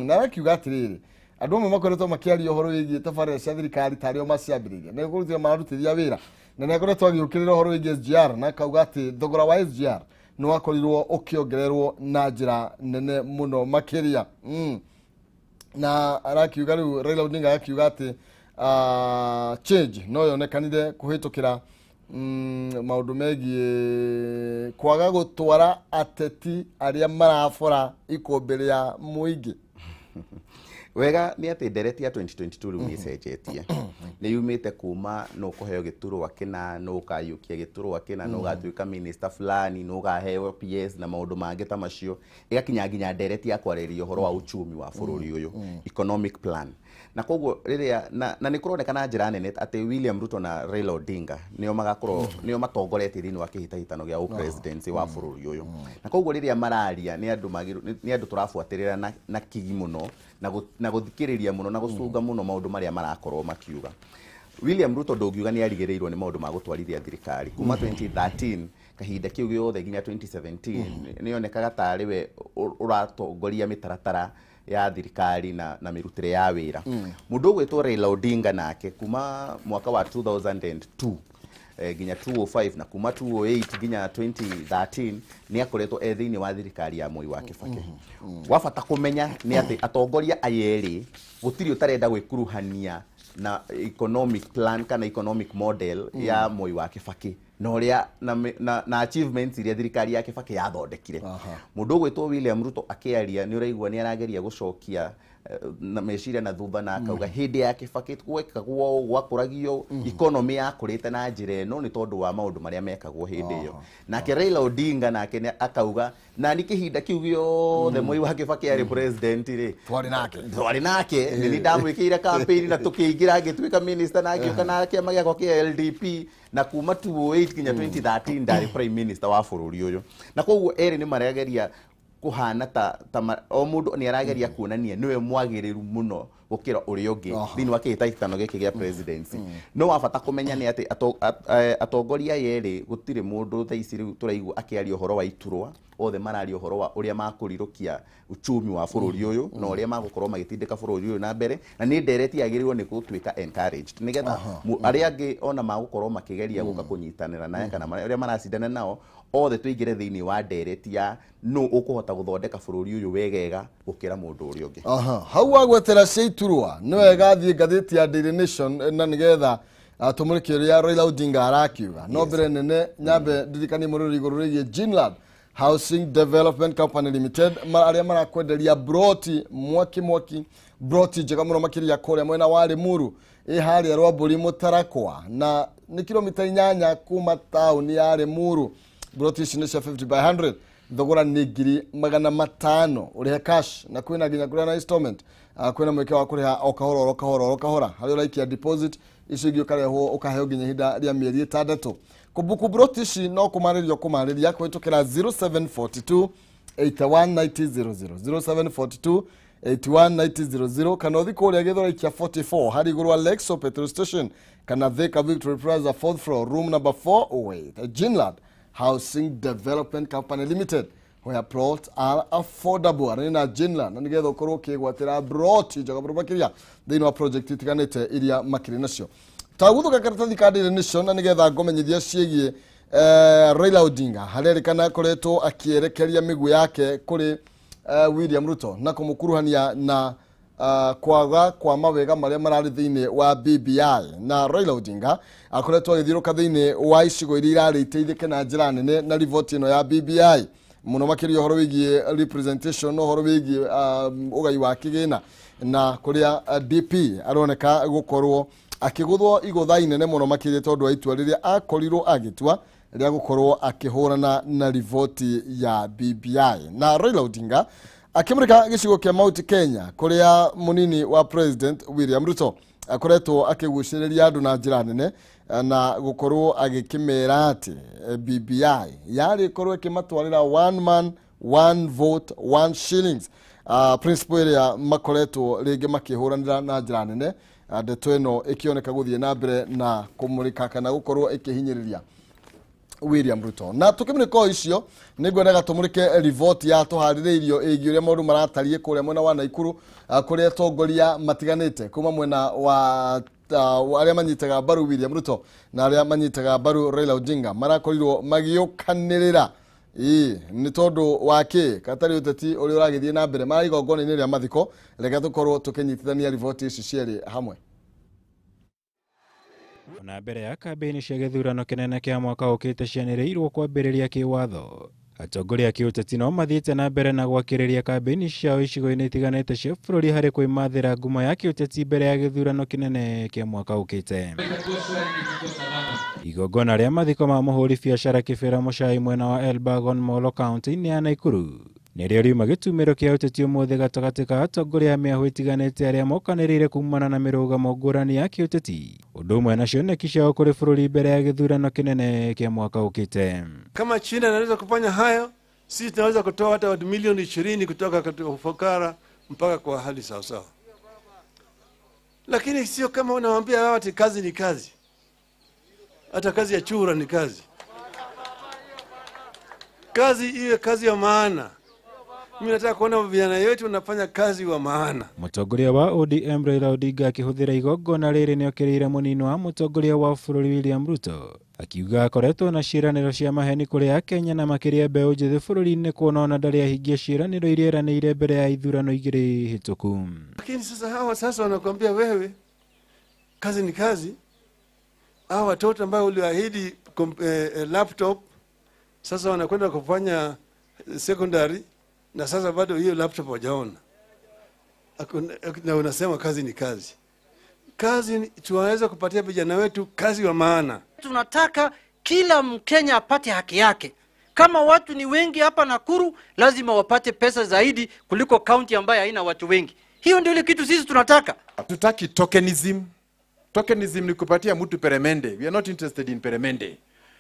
Na arakiuga atĩrĩrĩ andũ amwe makoretwo makĩaria ũhoro wĩgiĩ tabarĩra cia thirikari tarĩ o maciambĩrĩirie nĩ kũrutithia mararutithia wĩra na nĩ akoretwo agĩũkĩrĩra ũhoro wĩgiĩ SGR na akauga atĩ thogora wa SGR nĩ wakorirwo ũkĩongererwo na njĩra nene mũno makĩria. Na arakiuga rĩu Raila Odinga akiuga atĩ change no yonekanire kũhĩtũkĩra maũndũ megiĩ kwaga gũtwara ateti arĩa marabora ikũmbĩ rĩa mũingĩ. Wega nĩ atĩ ndereti ya 2022 rĩu nĩ ĩcenjetie, nĩ yumĩte kuma nũ ũkũheo gĩturwa kĩna, nũ ũkayũkia gĩturwa kĩna, nũ ũgatuĩka minister fulani, nũ ũkaheo PS na maũndũ mangĩ ta macio, ĩgakinya nginya ndereti ya kwarĩrĩria ũhoro wa uchumi wa bũrũri ũyũ, economic plan. Na koguo rĩrĩa na nĩ kũroneka na njĩra nene atĩ William Ruto na Raila Odinga nĩo magakorwo nĩo matongoretie thĩinĩ wa kĩhĩtahĩtano gĩa presidency wa bũrũri ũyũ. Na koguo rĩrĩa mararia nĩ andũ tũrabuatĩrĩra na kigi mũno na gũthikĩrĩria mũno na gũcunga mũno maũndũ marĩa marakorwo makiuga. William Ruto ndũngiuga nĩ arigĩrĩirwo nĩ maũndũ ma gũtwarithia thirikari kuma 2013 kahinda kĩu gĩothe nginya 2017 nĩonekaga tarĩ we ũratongoria mĩtaratara ya thirikari na mĩrutĩre ya wĩra. Mũndũ ũgwĩtwo Raila Odinga nake kuma mwaka wa 2002 nginya 2005 na kuma 2008 nginya 2013 nĩ akoretwo e thĩinĩ wa thirikari ya Moi wa Kibaki. Wabata kũmenya nĩ atĩ atongoria aya erĩ gũtirĩ ũtarenda gwĩkuruhania na economic plan kana economic model ya Moi wa Kibaki na ũrĩa na achievements iria thirikari ya Kibaki yathondekire. Mũndũ ũgwĩtwo William Ruto akĩaria nĩ ũraigua nĩ arageria gũcokia na meciria na thutha na akauga hĩndĩ ya Kibaki gwekagwo gwakũragio economy yakũrĩte na njĩra ĩno nĩ tondũ wa maũndũ marĩa mekagwo hĩndĩ ĩyo. Nake Raila Odinga nake akauga na nĩ kĩhinda kĩu gĩothe Moi wa Kibaki arĩ president rĩ twarĩ nake nĩ ndamwĩkĩire campaign na tũkĩingĩra ngĩtuĩka minister na ngĩũka na kĩama gĩakwa kĩa LDP na kuma 2008 nginya 2013 ndarĩ prime minister wa bũrũri ũyũ. Na koguo erĩ nĩ marageria kuhana ta o mundu ni arageria kuonania niwe mwagiriru muno gukira uria ungi thiini wa kihĩtahĩtano gĩkĩ gĩa presidency. No wa bata kũmenya nĩ atĩ atongoria aya erĩ gũtirĩ mũndũ thaa ici rĩu tũraigua akĩaria ũhoro wa iturwa, othe mararia ũhoro wa ũrĩa makũrirũkia uchumi wa bũrũri ũyũ na ũrĩa magũkorwo magĩtindĩka bũrũri ũyũ na mbere, na nĩ ndereti yagĩrĩirwo nĩ gũtuĩka encouraged nĩgetha arĩa angĩ ona magũkorwo makĩgeria gũka kũnyitanĩra naye kana arĩa maracindana nao othe tũingĩre thĩinĩ wa ndereti ya nũ ũkũhota gũthondeka bũrũri ũyũ wegega gũkĩra mũndũ ũrĩa ũngĩ. Hau wagwetera cia iturwa nĩ wega thiĩ ngathĩti ya Daily Nation na nĩgetha tũmũrĩke ũrĩa Raila Odinga arakiuga. No mbere nene nyambe ndirikanie mũrũri igũrũ rĩgiĩ Ginlab Housing Development Company Limited arĩa marakwenderia broti mwaki mwaki, broti njega mũno makĩria kũrĩa mwena wa Limuru ĩ harĩa Rwambũri Mũtarakwa na nĩ kilomita 8 kuma taũni ya Limuru. Broti ici nĩ cia 50 by 100, thogora nĩ 500,000 ũrĩhe cash na kwĩna nginya kũrĩa na installment, kwĩna mweke wa kũrĩha o kahora o kahora o kahora harĩa ũraikia deposit icio ingĩ ũkarehwo ũkaheo nginya ihinda rĩa mĩeri 6. Kũbuku broti ici no kũmarĩrio kũmarĩria kũhĩtũkĩra 0742 819000 0742 819000 kana ũthiĩ kũrĩa Gĩthũrai kĩa 44 harĩ igũrũ wa Lexo petrol station kana Thika Victory Plaza 4th floor room number 408. Ginlab Housing Development Company Limited, where plots are affordable. Arĩ na Ginlab na nĩgetha ũkorwo ũkĩgwatĩra broti njega mũno makĩria thĩinĩ wa project itiganĩte iria makĩrĩ nacio. Taguthuka karatathi ka Daily Nation na nĩgetha ngũmenyithia ciĩgiĩ Raila Odinga harerĩkana akoretwo akĩerekeria mĩguĩ yake kũrĩ William Ruto na kũmũkuruhania na kwaga kwa mawega marĩa mararĩ thĩinĩ wa BBI. Na Raila Odinga akoretwo agĩthiũrũka thĩinĩ wa icigo iria irarĩ iteithĩke na njĩra nene na riboti ĩno ya BBI mũno makĩria ũhoro wĩgiĩ representation, ũhoro wĩgiĩ ũgai wa kĩgĩna na kũrĩa DP aroneka gũkorwo akĩgũthwo igũtha inene mũno makĩria tondũ wa itua rĩrĩa akorirwo agĩtua rĩa gũkorwo akĩhũrana na riboti ya BBI. Na Raila Odinga akĩmũrĩka gĩcigo kĩa Mount Kenya kũrĩa mũnini wa President William Ruto akoretwo akĩgucĩrĩria andũ na njĩra nene na gũkorwo agĩkĩmera atĩ BBI yarĩ ĩkorwo ĩkĩmatwarĩra one man one vote one shillings, principle ĩrĩa makoretwo rĩngĩ makĩhũranĩra na njĩra nene. Ndeto ĩno ĩkĩoneka gũthiĩ na mbere na kũmũrĩka kana gũkorwo ĩkĩhinyĩrĩria William Ruto. Na tukimurika icio nĩngwendaga tũmũrĩke riboti ya tũharĩrĩirio ĩgiĩ ũrĩa maũndũ maratariĩ kũrĩa mwena wa Naikuru, kũrĩa atongoria matiganĩte kuma mwena wa arĩa manyitaga mbaru William Ruto na arĩa manyitaga mbaru Raila Odinga marakorirwo magĩũkanĩrĩra nĩ tondũ wa kĩ katarĩ ũteti ũrĩa ũragĩthiĩ na mbere marĩ igongona-inĩ rĩa mathiko. Reke tũkorwo tũkĩnyitithania riboti ici cierĩ hamwe. Ona mbere ya kambĩini cia gĩthurano kĩnene kĩa mwaka ũkĩte cianĩrĩirwo kwambĩrĩria kĩwatho, atongoria a kĩũteti no mathiĩte na mbere na gwakĩrĩria kambĩini ciao icigo-inĩ itiganĩte cia bũrũri harĩ kwĩmathĩra ngumo ya kĩũteti mbere ya gĩthurano kĩnene kĩa mwaka ũkĩte. Igongona rĩa mathiko ma mũhũri biacara Kĩbĩra Mũcai mwena wa Elbagon Molo kaunti-inĩ ya Naikuru nĩrĩo riuma gĩtumĩro kĩa ũteti ũmũthĩ gatagatĩ ka atongoria a mĩahũ ĩtiganĩte arĩa mokanĩrĩire kumana na mĩrũgamo ngũrani ya kĩũteti, ũndũ ũmwe na cioneki ciao kũrĩ bũrũri mbere ya gĩthurano kĩnene kĩa mwaka ũkĩte. Kama China inaweza kufanya hayo, sisi tunaweza kutoa hata watu milioni 20 kutoka katika ufukara mpaka kwa hali sawa sawa. Lakini sio kama unawaambia wao ati kazi ni kazi. Hata kazi ya chura ni kazi. Kazi iwe kazi ya maana. Mimi nataka kuona vijana wetu wanafanya kazi wa maana. Mũtongoria wa ODM Raila Odinga akĩhũthĩra igongona rĩrĩ nĩokĩrĩire mũnini wa mũtongoria wa bũrũri William Ruto akiuga akoretwo na ciĩranĩro cia maheni kũrĩ Akenya na makĩria mbeũ njĩthĩ bũrũri-inĩ kuona ona ndarĩ ahingia ciĩranĩro iria eranĩire mbere ya ithurano igĩrĩ hĩtũku. Lakini sasa hawa sasa wanakuambia wewe kazi ni kazi. Hawa watoto ambao uliahidi laptop sasa wanakwenda kufanya secondary na sasa bado hiyo laptop hawajaona. Na unasema kazi ni kazi. Kazi tuwaweza kupatia vijana wetu kazi wa maana. Tunataka kila Mkenya apate haki yake. Kama watu ni wengi hapa Nakuru, lazima wapate pesa zaidi kuliko kaunti ambayo haina watu wengi. Hiyo ndio ile kitu sisi tunataka. Hatutaki tokenism. Tokenism ni kupatia mtu peremende. We are not interested in peremende.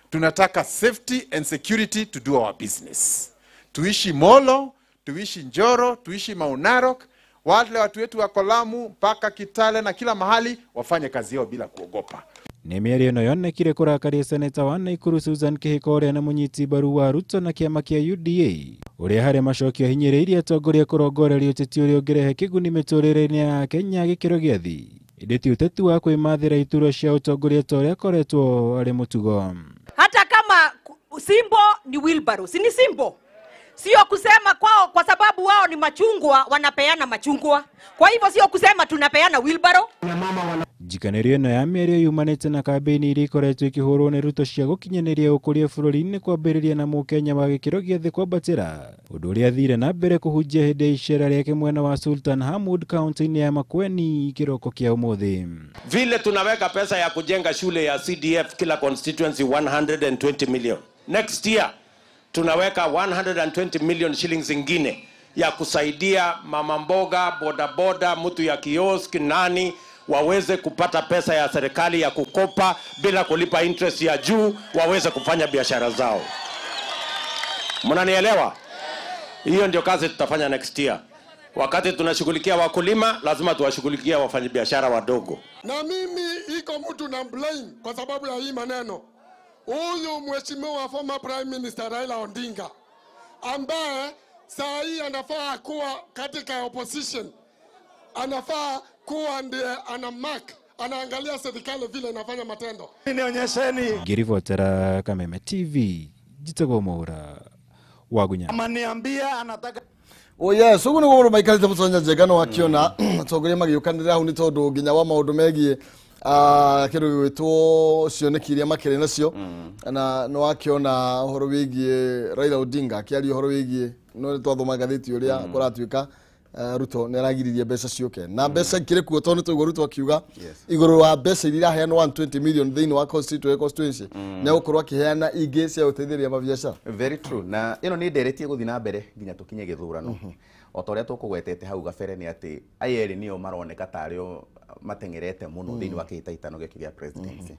Tunataka safety and security to do our business. Tuishi Molo, tuishi Njoro, tuishi Maunarok, wale watu wetu wa Kolamu mpaka Kitale na kila mahali wafanye kazi yao bila kuogopa. Nĩ mĩario ĩno yonekire kũrakaria seneta wa Nakuru Susan Kihika ũrĩa nĩ mũnyiti mbaru wa Ruto na kĩama kĩa UDA ũrĩa harĩ macokio ahinyĩrĩirie atongoria kũrongoreria ũteti ũrĩa ũngĩrehe kĩguni mĩtũrĩre-inĩ ya Kenya gĩkĩro gĩa thĩ ĩndĩ ti ũteti wa kwĩmathĩra iturwa cia ũtongoria ta ũrĩa akoretwo arĩ mũtugo. Hata kama simbo ni wheelbarrow, si ni simbo? Sio kusema kwao kwa sababu wao ni machungwa wanapeana machungwa. Kwa hivyo sio kusema tunapeana wheelbarrow. Njikanĩrio ĩno ya mĩario yumanĩte na kambĩini iria ikoretwo ikĩhũrwo nĩ Ruto cia gũkinyanĩria ũkũria bũrũri-inĩ kwambĩrĩria na mũkenya wa gĩkĩro gĩa thĩ kwambatĩra ũndũ ũrĩa athire na mbere kũhunjia hĩndĩ ya icera rĩake mwena wa Sultan Hamud kaunti-inĩ ya Makueni kĩroko kĩa ũmũthĩ. Vile tunaweka pesa ya kujenga shule ya CDF kila constituency 120 million. Next year tunaweka 120 million shillings zingine ya kusaidia mama mboga, bodaboda, mtu ya kiosk, nani waweze kupata pesa ya serikali ya kukopa bila kulipa interest ya juu, waweze kufanya biashara zao. Mnanielewa? Hiyo ndio kazi tutafanya next year. Wakati tunashughulikia wakulima, lazima tuwashughulikie wafanyabiashara wadogo. Na mimi iko mtu na blame kwa sababu ya hii maneno. Huyu mheshimiwa former Prime Minister Raila Odinga ambaye saa hii anafaa kuwa katika opposition, anafaa kuwa ndiye ana mark, anaangalia serikali vile inafanya matendo. Nionyesheni. Ngiribotera Kameme TV, Jitego Mora Wagunya. Amaniambia anataka. Oh yes, uguo niguo maikarite mutonya njega no akiona atongoria magiukanira hau ni tondu nginya wa maundu megie kindu gigwitwo cioneki iria makĩrĩ nacio na no akiona uhoro wigie Raila Odinga akiaria uhoro wigie no twathoma ngathĩti ũrĩa kũratuĩka Ruto nĩ aragiririe mbeca ciũke na mbeca ikĩrĩ kuo tondũ nĩ twaigua Ruto akiuga igũrũ wa mbeca iria iraheanwo 120 million thĩinĩ wa constituency nĩ egũkorwo akĩheana ingĩ cia gũteithĩrĩria mabiacara. Very true. Na ĩno nĩ nderetie gũthiĩ na mbere nginya tũkinye gĩthurano. O ta ũrĩa tũkũgwetete hau gabere nĩ atĩ aya erĩ nĩo maroneka tarĩo mateng'erete mũno thĩinĩ wa kĩhĩtahĩtano gĩkĩ gĩa presidency.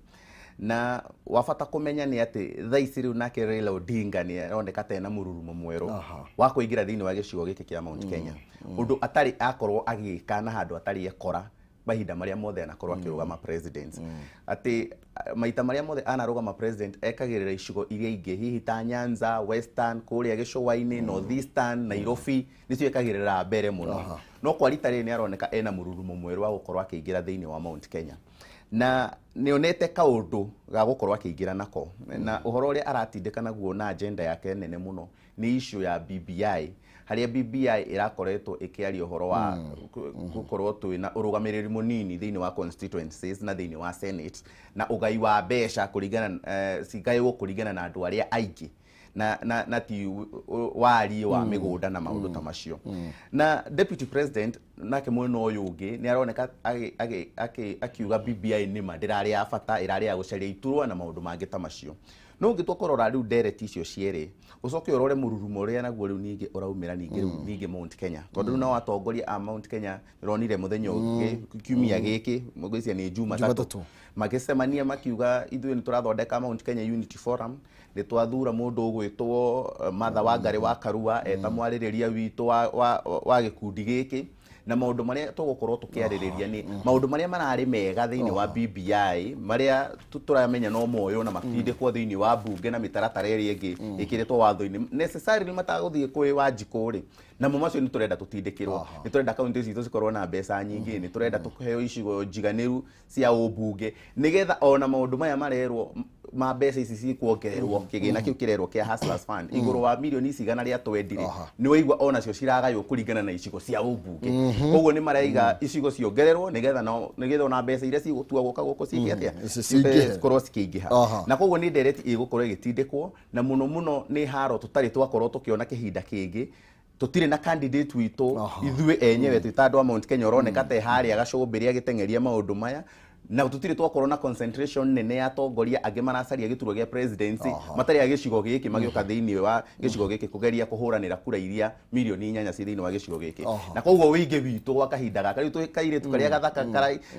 Na wabata kũmenya nĩ atĩ thaa ici rĩu nake Raila Odinga nĩ aroneka ta ena mũrurumo mwerũ wa kũingĩra thĩinĩ wa gĩcigo gĩkĩ kĩa Mount Kenya, ũndũ atarĩ akorwo agĩka na handũ atarĩ ekora mahinda marĩa mothe anakorwo akĩrũgama president. Atĩ maita marĩa mothe anarũgama president ekagĩrĩra icigo iria ingĩ hihi ta Nyanza, Western, kũrĩa gĩcũa-inĩ, Northeastern, Nairobi nĩcio ekagĩrĩra mbere mũno. No kwa rita rĩrĩ nĩ aroneka ena mũrurumo mwerũ wa gũkorwo akĩingĩra thĩinĩ wa Mount Kenya. Na nĩonete kaũndũ ga gũkorwo akĩingĩra nako na ũhoro ũrĩa aratindĩka naguo na agenda yake nene mũno nĩ issue ya BBI, harĩa BBI ĩrakoretwo ĩkĩaria ũhoro wa gũkorwo twĩna ũrũgamĩrĩri mũnini thĩinĩ wa constituencies na thĩinĩ wa Senate na ũgai wa mbeca kũringana cigaywo kũringana na andũ arĩa aingĩ na ti wariĩ wa mĩgũnda na maũndũ ta macio. Na deputy president nake mwena ũyũ ũngĩ nĩ aroneka akiuga BBI nĩma ndĩrarĩ ya bata, ĩrarĩ ya gũcaria iturwa na maũndũ mangĩ ta macio. No ũngĩtua kũrora rĩu ndereti icio cierĩ ũcoke ũrore mũrurumo ũrĩa naguo rĩu ningĩ ũraumĩra ningĩ rĩu ningĩ Mount Kenya, tondũ rĩu nao atongoria a Mount Kenya nĩronire mũthenya ũngĩ kiumia gĩkĩ ngwĩciria nĩ Jumatatũ magĩcemania makiuga ithuĩ nĩ tũrathondeka Mount Kenya Unity Forum, nĩ twathura mũndũ ũgwĩtwo Martha Wangari wa Karua eta mwarĩrĩria witũ wa gĩkundi gĩkĩ. Na maũndũ marĩa tũgũkorwo tũkĩarĩrĩria nĩ maũndũ marĩa mararĩ mega thĩinĩ wa BBI, marĩa tũramenya no moyo na matindĩkwo thĩinĩ wa bunge na mĩtaratara ĩrĩa ĩngĩ ĩkĩrĩtwo watho-inĩ necessarily matagũthiĩ kwĩ Wanjikũ rĩ, namo macio nĩ tũrenda tũtindĩkĩrwo. Nĩ tũrenda kaunti citũ cikorwo na mbeca nyingĩ, nĩ tũrenda tũheo icigo njiganĩru cia ũmbunge, nĩgetha ona maũndũ maya marerwo ma mbeca ici cikuongererwo kĩgĩna kĩu kĩrerwo kĩa Hustlers Fund igũrũ wa mirioni ici 120 nĩ waigua onacio ciragaywo kũringana na icigo cia ũmbunge. Koguo nĩ maraiga icigo ciongererwo nĩgetha ona mbeca iria cigũtua gũka gũkũ ciĩke atĩa, cikorwo cikĩingĩha. Na koguo nĩ ndereti ĩgũkorwo ĩgĩtindĩkwo, na mũno mũno nĩ haro tũtarĩ twakorwo tũkĩona kĩhinda kĩngĩ. Tũtirĩ na candidate witũ ithuĩ enyewe twĩ ta andũ a Mount Kenya ũroneka ta harĩa gacũmbĩrĩ agĩteng'eria maũndũ maya, na tũtirĩ twakorwo na concentration nene ya atongoria angĩ maracaria gĩturwa gĩa presidency matarĩ a gĩcigo gĩkĩ magĩũka thĩinĩ wa gĩcigo gĩkĩ kũgeria kũhũranĩra kura iria mirioni 8 ci thĩinĩ wa gĩcigo gĩkĩ. Na koguo wĩingĩ witũ gwa kahinda gaka rĩu twĩ kairĩtu karĩa gathaka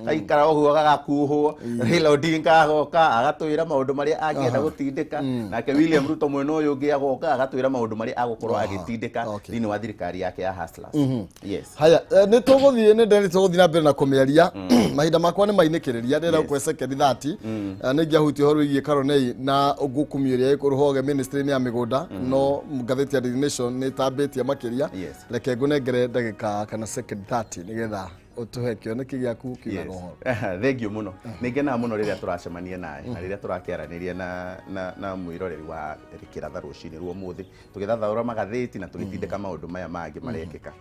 kaikara ũguo gagakuhwo, Raila Odinga agoka agatwĩra maũndũ marĩa angĩenda gũtindĩka, nake William Ruto mwena ũyũ ũngĩ agoka agatwĩra maũndũ marĩa agũkorwo agĩtindĩka thĩinĩ wa thirikari yake ya Hustlers. Yes. Haya, nĩ tũgũthiĩ nĩ ndĩrĩ tũgũthiĩ na mbere na kũmĩaria. Mahinda makwa nĩ mainĩkĩrĩria ndĩrenda gũkũhe sekendi 30. Nĩ ingĩahutia ũhoro wĩgiĩ Karonei na ngũkumio ĩrĩa ĩkũrũhoge ministry-inĩ ya mĩgũnda, no ngathĩti ya Daily Nation nĩ ĩtambĩtie makĩria. Reke ngũnengere ndagĩka kana sekendi 30 nĩgetha ũtũhe kĩoneki gĩaku kiugaga ũhoro. Thank you mũno. Nĩ ngenaga mũno rĩrĩa tũracemania nawe na rĩrĩa tũrakĩaranĩria na mwĩroreri wa Kĩratha rũcinĩ rwa ũmũthĩ, tũgĩthathaũra magathĩti na tũgĩtindĩka maũndũ maya mangĩ marekĩka.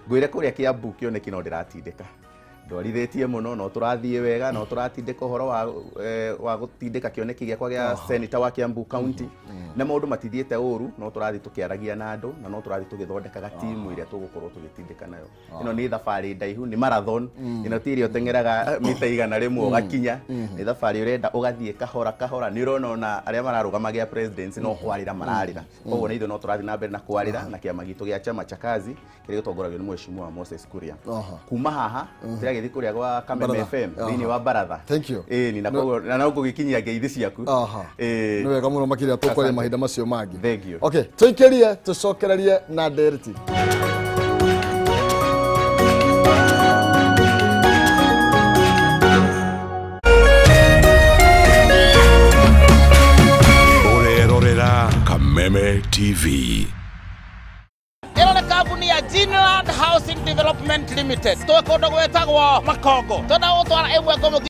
Ngwĩre kũrĩa Kĩambu kĩoneki no ndĩratindĩka, ndwarithĩtie mũno, no tũrathiĩ wega, no tũratindĩka ũhoro wa gũtindĩka kĩoneki gĩakwa gĩa senator wa Kiambu County, na maũndũ matithiĩte ũru, no tũrathiĩ tũkĩaragia na andũ na no tũrathiĩ tũgĩthondekaga timu ĩrĩa tũgũkorwo tũgĩtindĩka nayo. Ĩno nĩ thabarĩ ndaihu, nĩ marathon, ĩno ti ĩrĩa ũteng'eraga mita 100 ũgakinya, nĩ thabarĩ ũrenda ũgathiĩ kahora kahora. Nĩ ũrona ona arĩa mararũgama gĩa presidency no kwarĩra mararĩra, koguo na ithuĩ no tũrathiĩ na mbere na kwarĩra na kĩama gitũ gĩa Chama cha Kazi kĩrĩa gĩtongoragio nĩ Mheshimiwa Moses Kuria. Kuma haha tũragĩthiĩ kũrĩa gwa Kameme FM thĩinĩ wa baratha. Thank you. Ĩni na koguo na no ngũgĩkinyia ngeithi ciaku. Nĩ wega mũno makĩria tũkwaria mahinda macio mangĩ. Thank you. Okay, tũikĩrie tũcokererie na ndereti. Ũrerorera Kameme TV. Ĩno nĩ kambuni ya Greenland Housing Development Limited. Twĩ kũndũ gwĩtagwo Makongo. Twenda gũtwara ĩmwe ngũmũ.